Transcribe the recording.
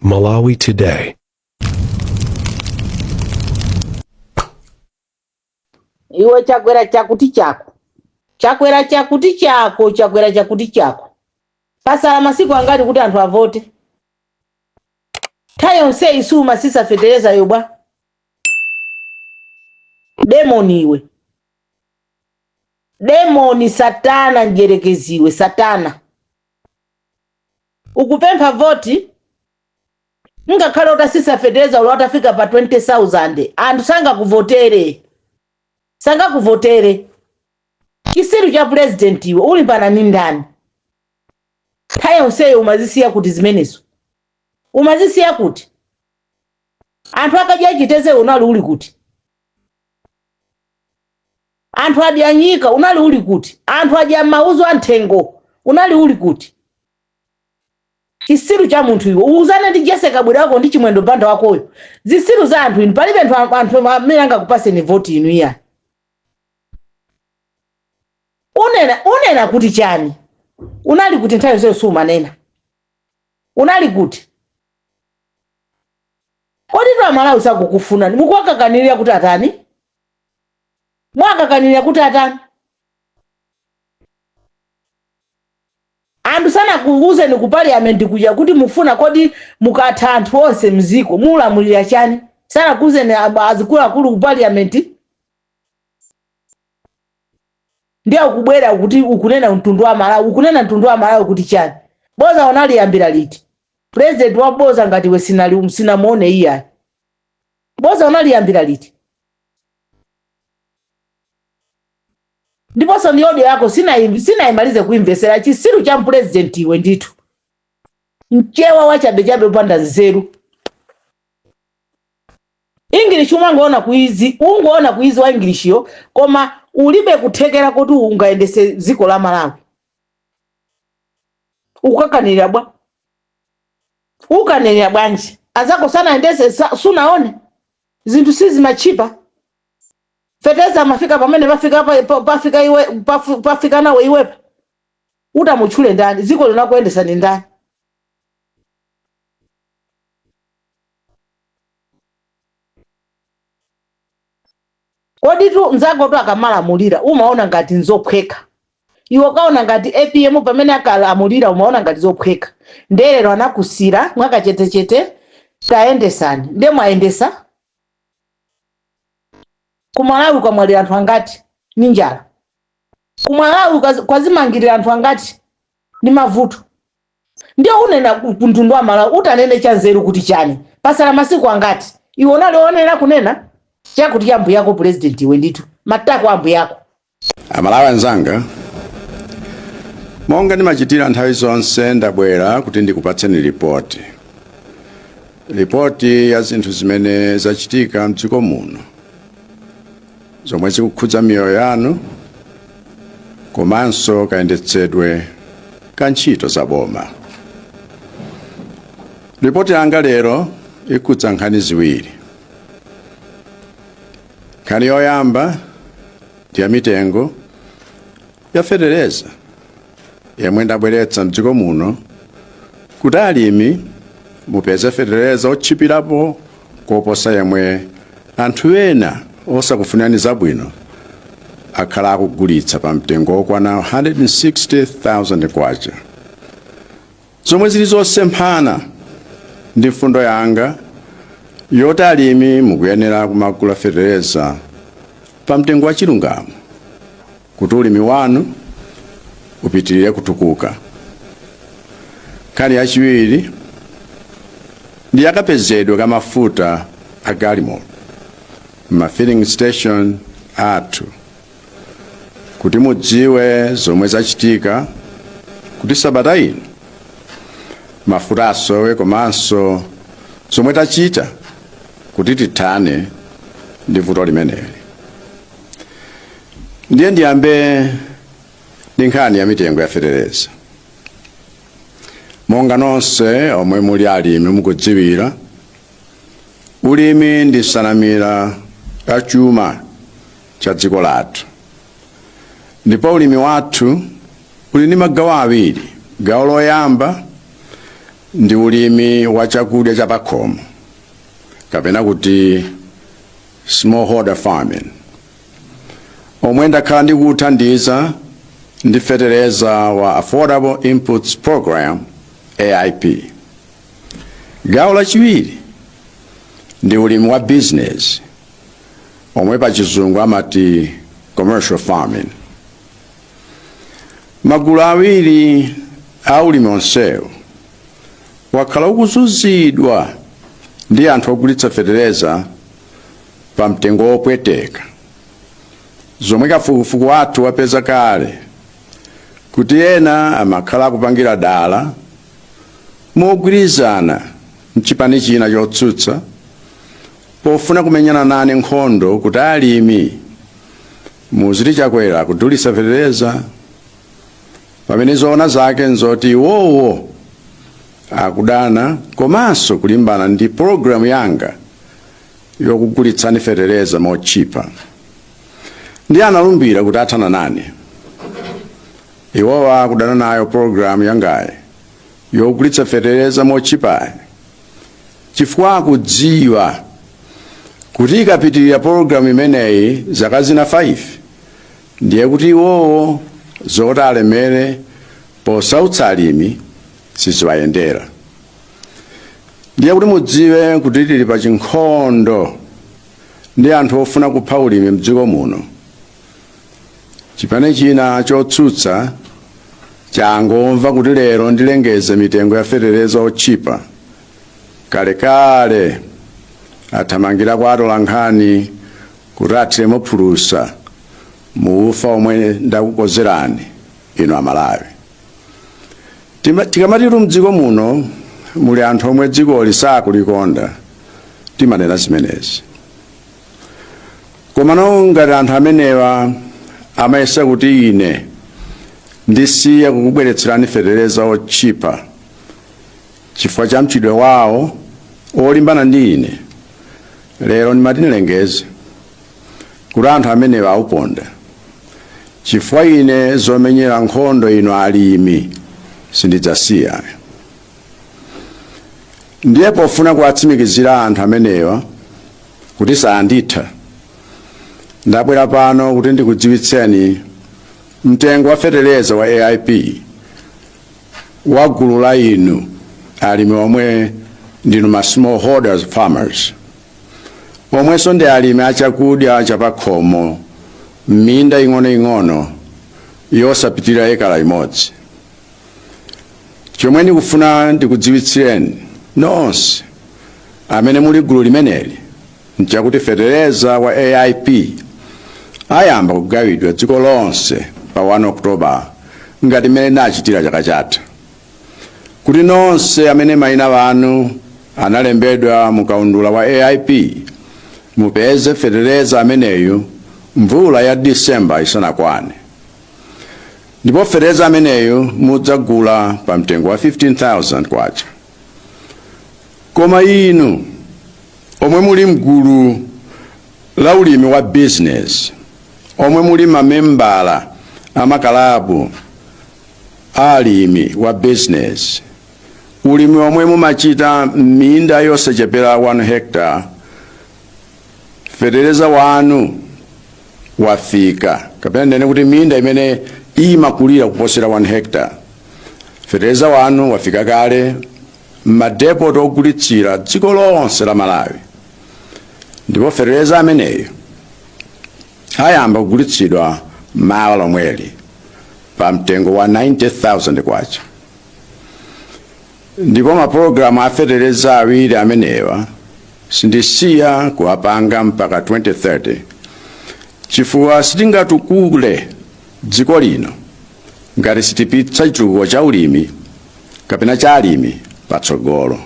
Malawi Today. Iwe Chakwera, chakuti chako, Chakwera, chakuti chako, Chakwera, chakuti chako. Pasala masiku angati kuti anthu avote? Nthawi yonseyi sumasisa fetereza yobwa? Demoni iwe, demoni, satana, mdyerekeziwe, satana. Ukupempha voti, ngakhale utasisa fetereza ulo atafika pa 20,000, anthu sangakuvotere, sangakuvotere. Chisiru cha president iwe, ulimbana ni ndani? Nthawi yonseyo umazisiya kuti zimenezo? Umazisiya kuti? Anthu akadya chiteze unali uli kuti? Anthu adya nyika unali uli kuti? Anthu adya mauzu a mthengo unali uli kuti? Chisiru cha munthu iwe, uuzane ndi Jesse Kabwera wako ndi Chimwendo Banda wakoyo. Zisiru za anthu inu, palibe anthu amene angakupaseni voti inu iya. Unena kuti chani? Unali kuti nthawi yonseyo sumanena? Unali kuti? Kodi tu Amalawi sakukufunani, mukuwakakanirira kuti atani? Mwakakanirira kuti atani? Anthu sanakuuzeni ku parliament kuja kuti mufuna, kodi mukatha anthu onse mziko mulamulira chani? Sanakuuzeni azikuluakulu ku parliament? Ndiye ukubwera kuti ukunena mtundu wa Malawi, ukunena mtundu wa Malawi kuti chani? Boza unaliyambira liti? President wa boza ngati iwe sinamuone iyayi. Boza unaliyambira liti? Ndiponso ndi audio yako sinayimalize kuimvesera. Chisiru cha president iwe ndithu, mchewa wachabechabe upanda nzeru. English umangoona kuizi, ungoona kuizi wa English yo, koma ulibe kuthekera kuti ungayendese dziko la Malawi. Ukakanirira bwa, ukanirira bwanji? Azako sanayendese, sunaone zinthu sizimachipa? Fetereza amafika pamene pafika pafika iwe, pafika nawe iwepa. Utamutchule ndani? Dziko linakuyendesa ndi ndani? Kodi tu mzako tu akamalamulira umaona ngati nzophweka? Iwe ukaona ngati APM pamene akalamulira umaona ngati zophweka. Ndelero anakusira mwakachetechete, tayendesani. Nde mwayendesa? Ku Malawi kwamwalira anthu angati ni njala? Ku Malawi kwazimangirira anthu angati ni mavuto? Ndiye unena ku mtundu wa Malawi, utanene cha nzeru kuti chani? Pasala masiku angati? Iwe unali onena kunena chakuti cha mbuyako president iwe ndithu, matako a mbuyako. Amalawi anzanga, monga ndimachitira nthawi zonse, ndabwera kuti ndikupatseni ripoti, ripoti ya zinthu zimene zachitika mdziko muno zomwe zikukhudza miyoyo yanu komanso kayendetsedwe ka ntchito za boma. Ripoti yanga lero ikhudza nkhani ziwiri. Nkhani yoyamba ndi ya mitengo ya fetereza yemwe ndabweretsa mdziko muno kuti alimi mupeze fetereza otchipirapo koposa yemwe anthu ena osakufunirani zabwino akhala akugulitsa pa mtengo wokwana 160,000 kwacha, zomwe zili zosemphana ndi mfundo yanga yoti alimi mukuyenera kumagula fetereza pa mtengo wa chilungamo kuti ulimi wanu upitirire kutukuka. Nkhani yachiwiri ndi yakapezedwe ka mafuta a galimoto ma filling station athu, kuti mudziwe zomwe zachitika kuti sabata ino mafuta asowe, komanso zomwe tachita kuti tithane ndi vuto limeneli. Ndiye ndiyambe ndi nkhani ya mitengo ya fetereza. Monga nonse omwe muli alimi mukudziwira, ulimi ndi nsanamira ya chuma cha dziko lathu, ndipo ulimi wathu uli ndi magawo awiri. Gawo loyamba Ndi ulimi wa chakudya cha pakhomo, kapena kuti smallholder farming, omwe ndakhala ndikuthandiza ndi fetereza wa Affordable Inputs Program, AIP. Gawo lachiwiri ndi ulimi wa business, omwe pa Chizungu amati commercial farming. Magulu awiri a ulimi onsewo wakhala ukuzunzidwa ndi anthu ogulitsa fetereza pa mtengo wopweteka, zomwe kafukufuku wathu wapeza kale kuti ena amakhala akupangira dala mogwirizana mchipani china chotsutsa pofuna kumenyana nane nkhondo kuti alimi muziti Chakwera kudulitsa fetereza, pamene zoona zake nzoti iwowo akudana komanso kulimbana ndi pologalamu yanga yokugulitsani fetereza mochipa. Ndi analumbira kuti athana nane. Iwowa akudana nayo pologalamu yangayi yogulitsa fetereza mochipayi chifukwa akudziwa kuti ikapitirira pologalamu imeneyi zaka zina 5, ndiye kuti iwowo zoti alemere posautsa alimi siziwayendera. Ndiye kuti mudziwe kuti tili pa chinkhondo ndi anthu ofuna kupha ulimi mdziko muno. Chipani china chotsutsa changomva kuti lero ndilengeze mitengo ya fetereza otchipa, kalekale athamangira kwa atolankhani kuti athiremo phulusa mu ufa omwe ndakukozerani inu Amalawi. Tikamatitu mdziko muno muli anthu omwe dzikoli sakulikonda, timanena zimenezi. Komano ngati anthu amenewa amayesa kuti ine ndisiya kukubweretserani fetereza otchipa chifukwa cha mchitidwe wawo olimbana ndi ine, lero ndimati ndilengeze kuti anthu amenewa auponda, chifukwa ine zomenyera nkhondo inu alimi sindidzasiya. Ndiye pofuna kuwatsimikizira anthu amenewa kuti sanditha, ndabwera pano kuti ndikudziwitseni mtengo wa fetereza wa AIP wa gulu la inu alimi omwe ndinu ma smallholders farmers, omwenso ndi alimi achakudya chapakhomo m'minda ing'onoing'ono yosapitirira ekala imodzi. Chomwe ndikufuna ndikudziwitsireni nonse amene muli gulu limeneli nchakuti fetereza wa AIP ayamba kugawidwa dziko lonse pa 1 October, ngati mmene nachitira chaka chatha, kuti nonse amene mayina anu analembedwa mu kaundula wa AIP mupeze fetereza ameneyu mvula ya Disemba isanakwane. Ndipo fetereza ameneyu mudzagula pa mtengo wa 15,000 kwacha. Koma inu omwe muli mgulu la ulimi wa business, omwe muli mamembala amakalabu alimi wa business, ulimi omwe mumachita m'minda yosachepera 1 hectare, fetereza wanu wafika, kapena ndene kuti minda imene imakulira kuposera 1 hectare, fetereza wanu wafika kale m'madepot ogulitsira dziko lonse la Malawi. Ndipo fetereza ameneyo ayamba kugulitsidwa mawa lomweli pa mtengo wa 90,000 kwacha. Ndipo mapulogalamu a fetereza awiri amenewa sindisiya kuwapanga mpaka 2030, chifukwa sitingatukule dziko lino ngati sitipitsa chitukuko cha ulimi kapena cha alimi patsogolo.